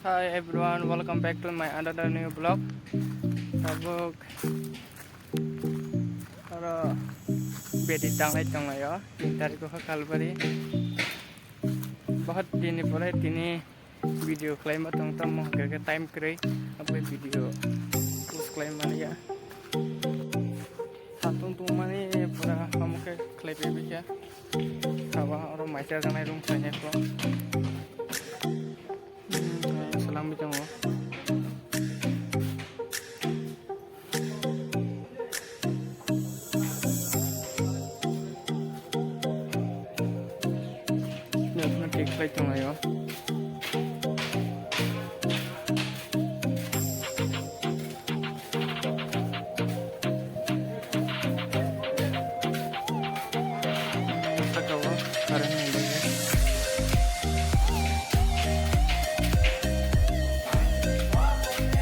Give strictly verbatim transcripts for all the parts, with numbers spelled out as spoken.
Hi everyone, welcome back to my another new vlog. Tabuk oro bedi tanglai tonglaio, tin tarikh o Kalbari. Bahut dini pore tini video khlaima tong tamo, hwnkhe time kwrwi, aboni video post khlai manya. Satung tongmani pura omo khe khlai pai bikha. Sabo oro mai chajaknai room khlainai kho. Hmm, salam bitongo. Nokno thik khlai tonglaio. Saka o current ni bagwi.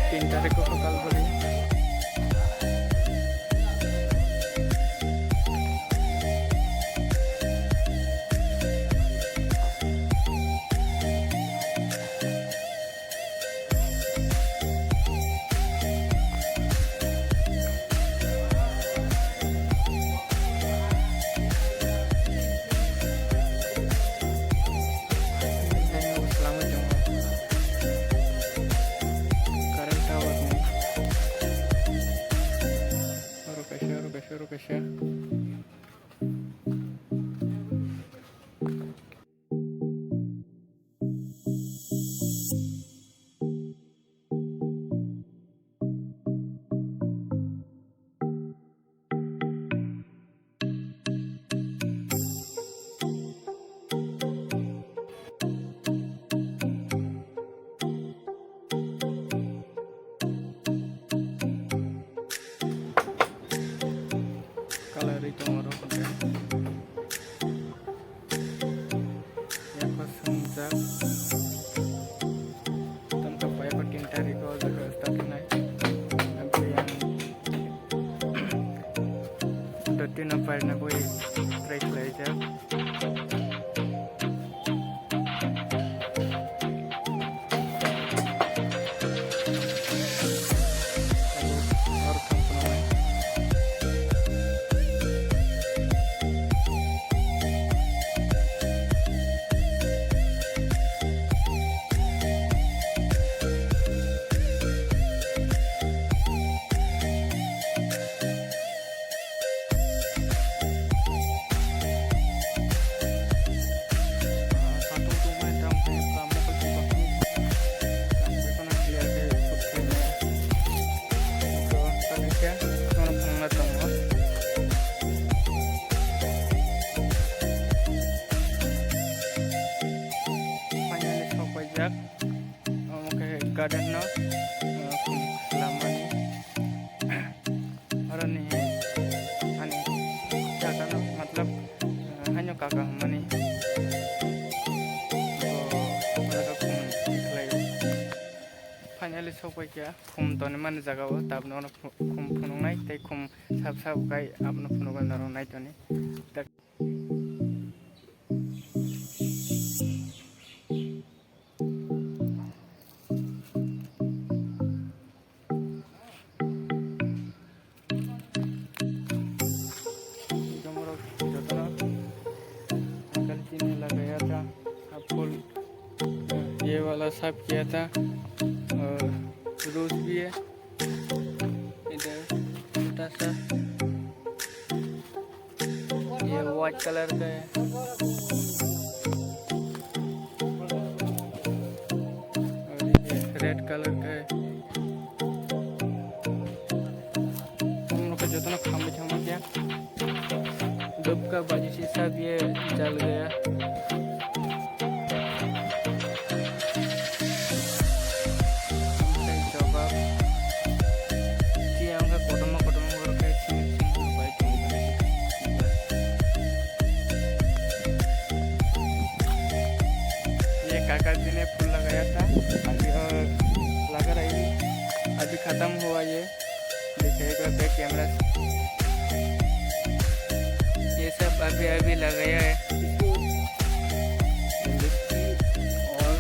Tin tarikh o Kalbari. Current tower ni. Oro kaisa, oro kaisa, oro kaisa. Kalari tongoro. Yakho swngjak. Tamkhe paiba tin tarikh o jaga start khnai. Amtwi ang dotino paina boi try khlaijak. Finally, sok paijak. Omo khe garden no, uh, khum khwlamani. Aroni ani kaka no, matlab, uh, haino kaka hwnmani. Bo, bo khum khlaio. Finally, sok pai kha khum tonwi mani jaga o, tabno ono khu-, khum phunuknai tei khum sap sap kai abono phunuknai norok nai toni. Jotono uncle chini lagaya tha, ab phul ye wala saf kiya tha, aur rose bhi hai. Idhar chhota sa. ये white colour का है। और ये red colour का है। हम लोग का जितना काम भी था क्या, धूप का वजह से सब ये जल गया। Jobab. Tei ang khe kotorma kotorma borok khe sini sini bai tongwi. ये काका जी ने फूल लगाया था, अभी और लगा रही, अभी खत्म हुआ ये। देखिएगा बैक कैमरा से। ये सब अभी अभी लगाया है। और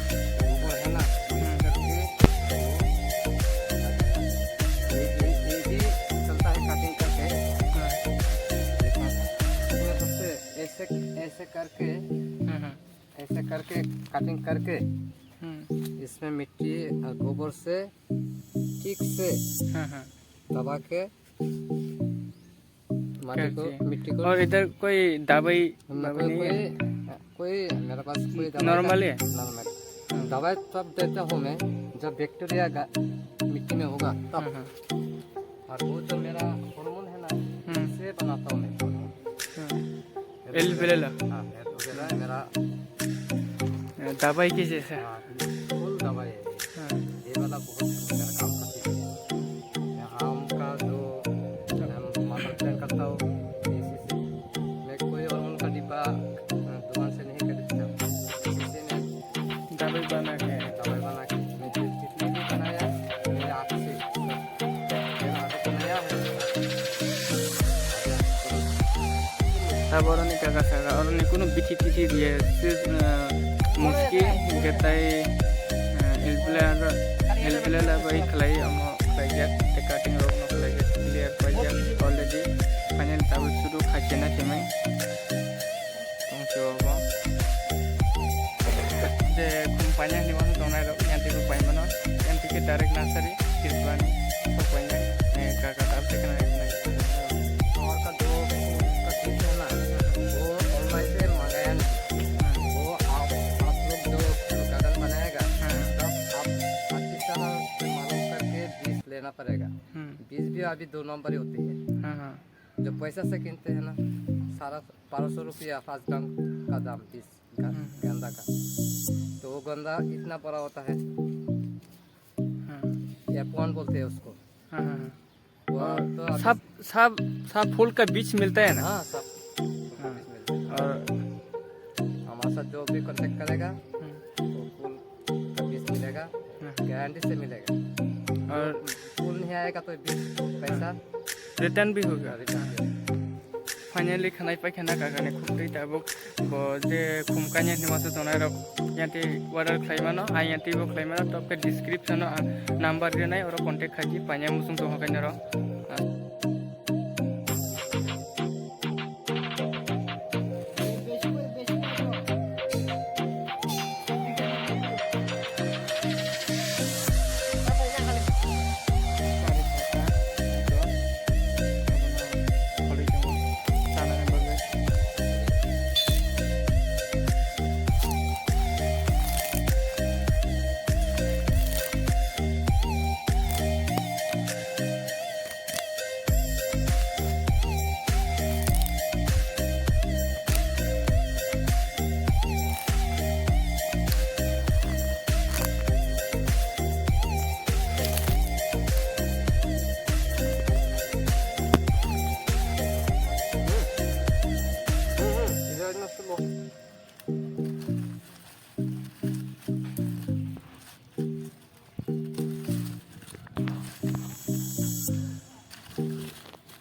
वो है ना, हम्म। कटिंग करके हम्म। इसमें मिट्टी और गोबर से ठीक से हाँ, हाँ। दबा के माटी को, करके। मिट्टी को और इधर कोई दवाई ना, कोई, कोई नहीं है? कोई, कोई मेरे पास कोई दवाई नॉर्मल का, है? नॉर्मल। हाँ। दवाई तब देता हूँ मैं जब बैक्टीरिया गा-, मिट्टी में होगा तब। हाँ, हाँ। और वो जो मेरा हार्मोन है ना, हम्म। इससे बनाता हूँ मैं हार्मोन। हाँ। एलोवेरा। हाँ, एलोवेरा मेरा दवाई की जैसे। हाँ, फुल दवाई है। हाँ। ये वाला बहुत मेरा काम करती है। मैं आम का जो, मैं मटर प्लांट करता हूँ, इसी से। मैं कोई और उनका डिब्बा, अ, दुकान से नहीं खरीदता। इसी से मैं दवाई बना के। दवाई बना के। मैं जितने भी बनाया, मेरे हाथ से। Tabuk oroni kaka saka, oroni kunu bithi tithi riya, se, ah, muski, hwnkhe tai, ah, helpline, helpline bai khlai, omo khlaijak, tei cutting rok no khlaijak, clear paijak already. Finally tabuk sudu khaisina simi. Tongsi obo. Je khum paina hinwi uansuk tongnai rok, yanti bo pai mano, yanti khe direct nursery, Tripura ni, kok paina, eh, kaka tabuk khe khna. और का जो उसका ठीक है ना, वो ऑनलाइन से मंगाया नहीं। वो आप, आप लोग जो गार्डन बनाएगा, हाँ। तब आप अच्छी तरह से मालूम करके बीज लेना पड़ेगा। हम्म। बीज भी अभी दो नंबर ही होती है। हाँ, हाँ। जो पैसा से किनते हैं ना, सारा बारह सौ रुपया पाँच ग्राम का दाम, बीस गा-, हम्म। गेंदा का। तो वो गेंदा इतना बड़ा होता है, हाँ। एफ वन बोलते हैं उसको। हाँ, हाँ, हाँ। वो और तो अभी सब, सब, सब फूल का बीज मिलता है ना? हाँ, सब फूल का हाँ। बीज मिलता है। और हमारे साथ जो भी कॉन्टैक्ट करेगा, हम्म। वो फूल का बीज मिलेगा, हाँ। गारंटी से मिलेगा। और फूल नहीं आएगा तो बीज पैसा हाँ। रिटर्न भी होगा। हाँ, रिटर्न भी होगा। Finally khanai paikha na kaka ni khumtwi tabuk bo je khum kanya hinwi uansuk tongnai rok yanti order khlai mano, ang yanti bo khlai mano, tobokhe description o ang number rinai, oro contact khaidi, paina muchung tongkha kainwi rok.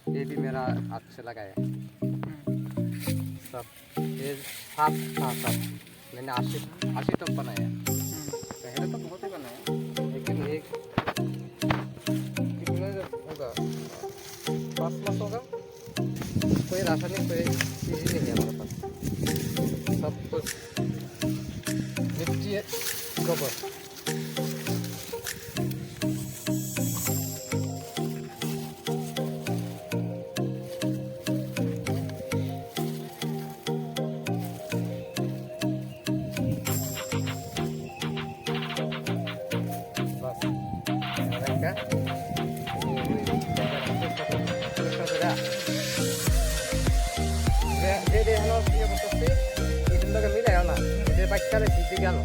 ये भी मेरा हाथ से लगाया। सब ये सात था सब। मैंने अस्सी, अस्सी टब बनाया। पहले तो बहुत ही बनाया, लेकिन एक कितने होगा, पाँच मास होगा। कोई रासायनिक कोई चीज़ ही नहीं है हमारे पास, सब कुछ मिट्टी है, गोबर। बस। दे, दे, दे, हलो, ये बस से, ये तुम लोग मिला है ना? ये बच्चा ले सीधे गया ना?